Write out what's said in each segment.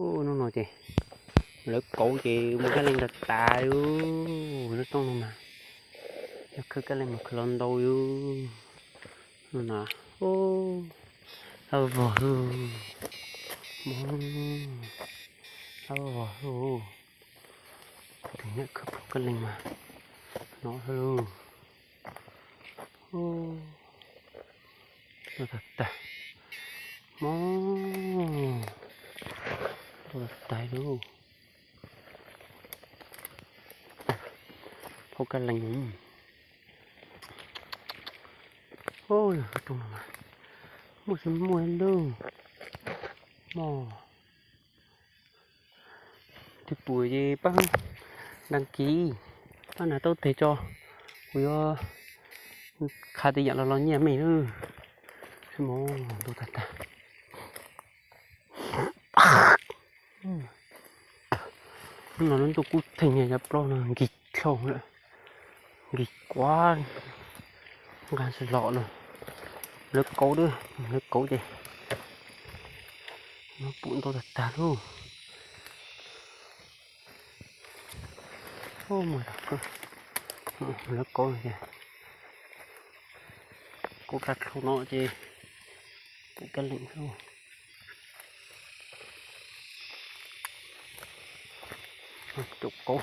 Hnub no ces lawv kauv ces muaj kab leej tas tas li. Lub rooj no mas yog khawb kab leej mas khawb los ntau li. No na, hlab vog, hlab vog, tus nyiam khawb kab leej mas no. Ntau tag tag, mob, ntau tag tag li. Phauj kab leej, muaj tsis muaj li. Mog, twb pum ces pab đăng ký, pab nias taub teg tso, kuv yuav qha tej yam los los nyiaj mej nawb. Mob ntau tag tag. Hnub no lub ntuj kub theej, yav plaub no nkig dlhau lawm, nkig kuav, nqa tsis los no. Lawv kauv, lawv kauv ces no pum ntau tag tag lauj. Lawv kauv ces kauv raj dlhau no ces pum kab leej lauj. Caum kauv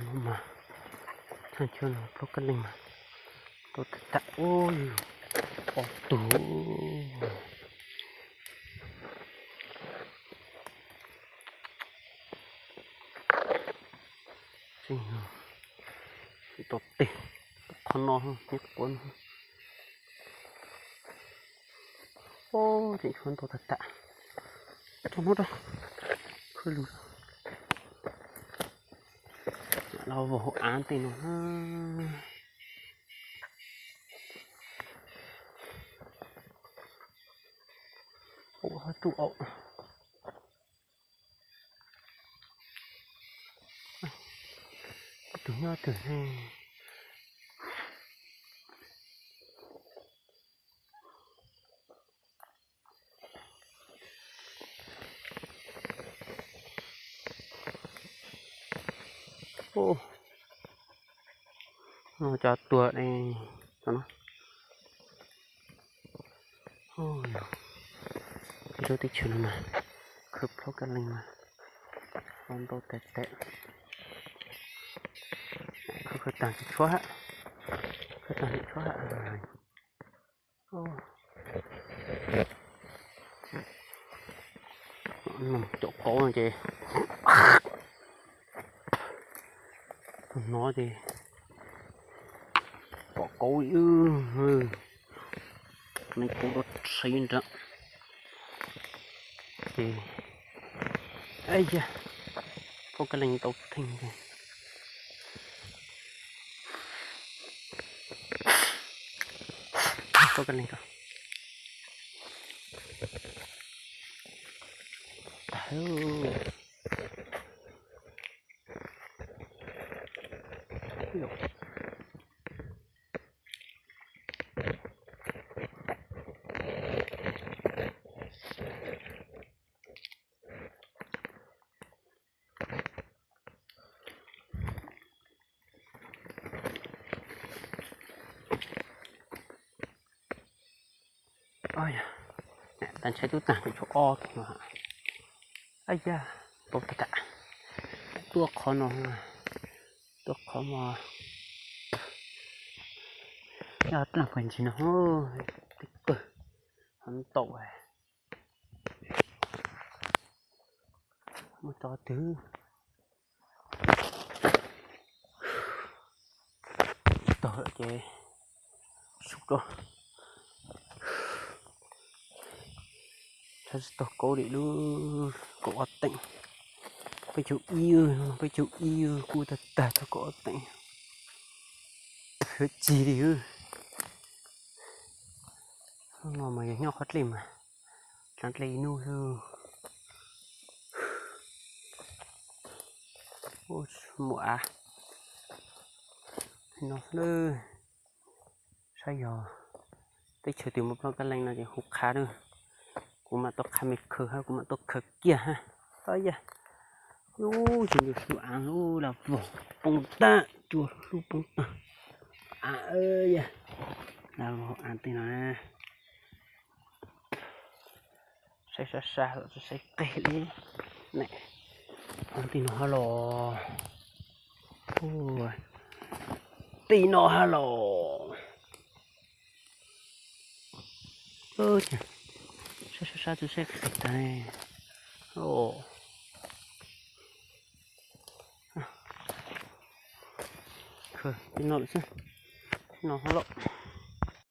no mas, thaj chaw no plaub kab leej mas ntau tag tag, ob tug. Tseem tos tes, qhov no nyob quav no. Tseem tshuav ntau tag tag. Rau no rau, khwb lug los vau hauv av tej no na. Ua ho tuj au. Tus nyob twg ne? Cov tuag ne, cov no. Lub teb chaws no mas khawb plaub kab leej mas ntau tes tes. Khawb khawb tag tsis tshuav, khawb tag tsis tshuav. Caum kauv no ces, no ces pom kauv li, neeg kauv rau tsheb nrad. Ces, a ya, pom kab leej ntau theej ces, pom kab leej rau. Tag ntshai tub tag kuv tshuav ob tug no. A ya, pom tag tag, tuaj qhov no, tuaj qhov no, yog dlaaj pawg ntsis no, tib pawg, ho ntau, muaj tso twg. Tog lawm ces sub rau, saib tsis taug kauv li lub kaum ob teem. Peb caug ib, peb caug ib kuj tag tag txog kaum ob teem. Yuav cig li. Hnub no mas yog nyob qhov dlej mas dlav dlej ib hnub xwb. Muaj av no xwb. Saib yog teb chaws twg muaj plaub kab leej no ces hu qha na. Kuv mam tau qha me khawv hab, kuv mam tau khawv kiag hab. Tau yaj. Ub, tsis ncu su av ub, laj vog poob tag, cua hlub poob tag. Av, yaj, laj vog av tej no na. Saib sab sab los tsis saib qeg li. Ne, av tej no hab los, tej no hab los. Saib sab sab tsis saib qeg tag ne. Tej no lawm xwb, no hab los.